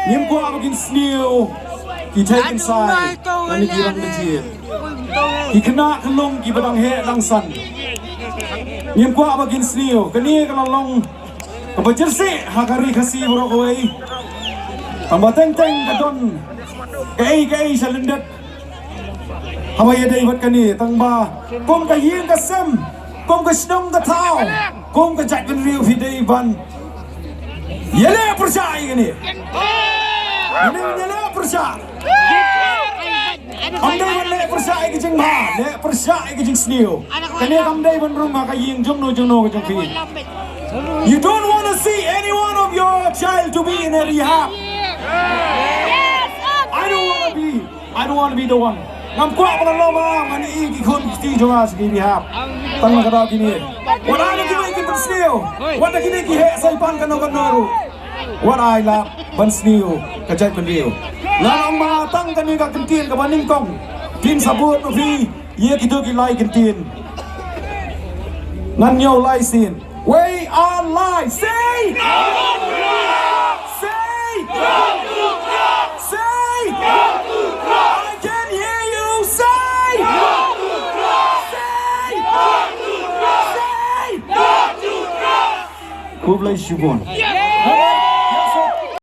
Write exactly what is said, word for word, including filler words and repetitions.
Ngim kwah ba kin sniew ki thei kin sai na ki rang ka jied. Ki khynnah khynnah kiba dang heh dang san. Ngim kwah ba kin sniew. Kane ka la long kaba jyrsieh ha ka ri Khasi baroh kawei. Tang ba teng teng ka don kaei kaei sha lyndet. Haba ïadei bad kane tang ba kum ka ïing ka sem, kum ka shnong ka thaw, kum ka jaitbynriew phi dei ban ïaleh pyrshah ïa kane. Ïaleh, ïaleh pyrshah. Kam dei ban leh pyrshah ïa ka jingbha, leh pyrshah ïa ka jingsniew. Kane kam dei ban rung ha ka ïing jongno jongno ka jong phi. You don't want to see any one of your child to be in a rehab. I don't want to be I don't want to be the one. Ngam kwah ban long ba ngan ïoh ki khun ki kti jong nga sha ki rehab. Tang na ka daw kine. Wat ai na kine ki pynsniew. Wat na kine ki heh sai pan kano kano ruh. Wat ai lad ban sniew ka jaitbynriew. Ngan ong ma tang kane ka kyntien kaba nyngkong. Phin sa bud ma phi ïa kito ki lai kyntien. Ngan ñiew lai sien. Wei ar lai. Say! Say! Say! I can hear you. Say! Say! Say! Khublei shibun.